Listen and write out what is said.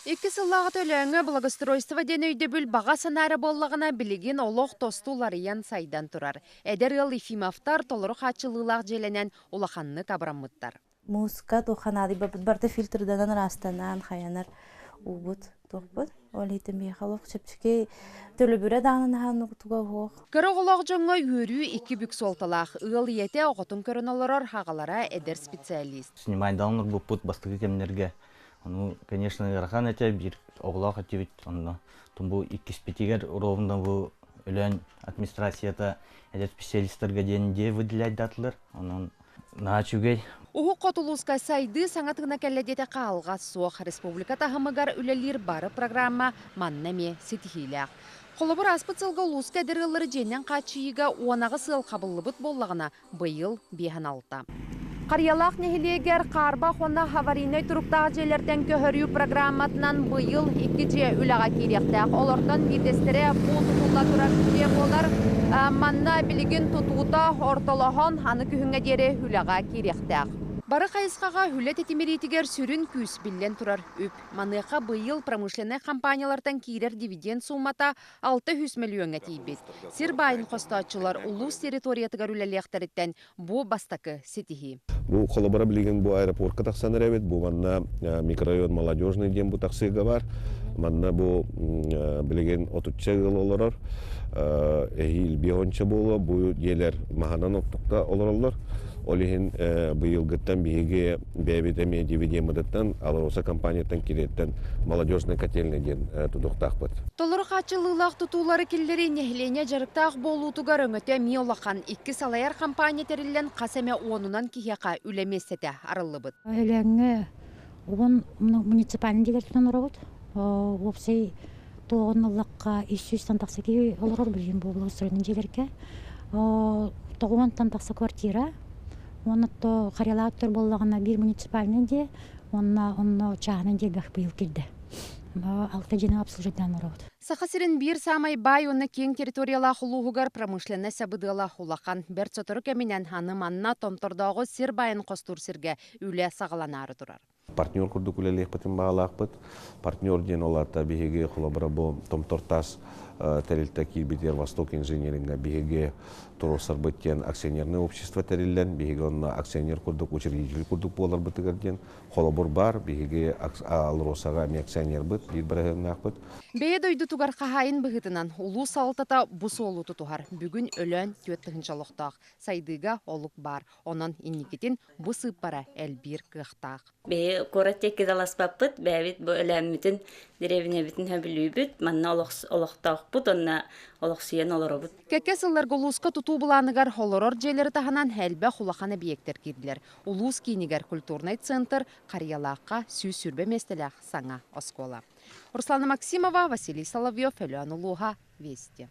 Икки сыллааҕыта Өлөөҥҥө благоустройство диэн өйдөбүл баҕа санаа эрэ буоллаҕына, билигин олох тосту уларыйан сайдан турар. Эдэр ыал Ефимовтар толору хааччыллыылаах дьиэлэнэн улаханнык абыраммыттар. Мууска туохха наадыйбаппыт барыта фильтрданан ыраастанан хайанар уубут туохпут. Ол иһин биһиэхэ олох чэпчэки төлөбүрэ даҕаны наһаа туга суох. Кыра оҕолоох дьоҥҥо үөрүү икки бүк суолталаах. Ыал ийэтэ оҕотун көрөн олорор, аҕалара эдэр специалист. Снимайдаан олорбуппут бастакы кэмнэргэ. Ону, конечно, ыарахан этэ, биир оҕолоох этибит. Онно бу иккиспитигэр ровно бу Өлөөн администрацията эдэр специалистарга диэн дьиэ выделяйдаатылар. Онон наһаа үчүгэй. Уһук Хоту улууска сайдыы саҥа тыына кэллэ диэтэххэ алҕас суох. Республика таһымыгар үлэлиир бары программа манна эмиэ ситиһиилээх. Холобур, ааспыт сылга улууска эдэр ыаллары дьиэнэн хааччыйыыга 18 ыал хабыллыбыт буоллаҕына, быйыл 56. Харыйалаах нэһилиэгэр хаарбах уонна аварийнай туруктаах дьиэлэртэн көһөрүү программатынан быйыл икки дьиэ үлэҕэ киириэхтээх. Олортон биирдэстэрэ бу тутулла турар дьиэ буолар. Манна билигин тутуута ортолоһон, аны күһүҥҥэ диэри үлэҕэ киириэхтээх. Бары хайысхаҕа үлэ тэтимириитигэр сүрүн күүс биллэн турар үп. Маныаха быйыл промышленнай компаниялартан киирэр дивиденд суумата 600 мөлүйүөҥҥэ тиийбит. Сир баайын хостооччулар улуус территориятыгар үлэлиэхтэриттэн бу бастакы ситиһии. Бу холобура билигин бу аэропортка тахсан эрэбит. Бу манна микрорайон Молодежный диэн бу таксыыга бар. Манна бу билигин отучча ыал олорор. Эһиил биэһонча буолуо. Бу дьиэлэр маһынан оттукта олороллор. Ол иһин быйылгыттан биһиги бэйэбит эмиэ дивидеммытыттан Алроса компанияттан кириэттэн молодежный котельный диэн тутуохтаахпыт. Толору хааччыллыылаах тутуулары киллэрии нэһилиэнньэ дьарыктаах буолуутугар өҥөтө эмиэ улахан. Икки салайар хампаанньа тэриллэн хас эмэ уонунан киһиэхэ үлэ миэстэтэ арыллыбыт. Өлөөҥҥө уон муниципальный дьиэлэр тутан олоробут. Уопсай туоҕун ыллахха 300 тахса киһи олорор билигин бу благоустроенный дьиэлэргэ. Тоҕуонтан тахса квартира. Уонна то харьялаах буоллаҕына биир муниципальный дьиэ уонна онно чааһынай дьиэ элбэх быйыл киирдэ. Алта дьиэни обслуживать оҥоробут. Саха сирин биир саамай баай уонна киэҥ территориялаах улууһугар промышленность сабыдыала улахан. Бэрт сотору кэминэн аны манна Томтордооҕу сир баайын хостуур сиргэ үлэ саҕаланаары турар. Партнер курдук үлэлиэхпитин баҕалаахпыт. Партнер диэн ол аата биһиги холобура бу Томтор таас тэрилтэ киирбитигэр Восток инжиниринга биһиги туруорсарбыт диэн акционерное общество тэриллэн, биһиги онно акционер курдук, учредитель курдук буоларбытыгар диэн холобур баар. Биһиги АЛРОСАҕа эмиэ акционербыт, биир бырайыагнаахпыт. Бэйэ дойдутугар хаһаайын быһыытынан улуус салалтата бу суолу тутуһар. Бүгүн Өлөөн 4 тыһыынча олохтоох. Сайдыыга олук баар. Онон инникитин бу сыыппара элбиир кыахтаах. Биһи куорат диэки таласпаппыт, бэйэбит бу Өлөөммүтүн, дэриэбинэбитин сөбүлүүбүт, манна олохтоохпут уонна олохсуйан олоробут. Кэккэ сылларга улууска тутуу былааныгар олорор дьиэлэри таһынан элбэх улахан эбийиэктэр киирдилэр. Улуус киинигэр культурнай центр, Харыйалаахха 120 миэстэлээх саҥа оскуола. Руслана Максимова, Василий Соловьев, Өлөөн улууһа, Вести.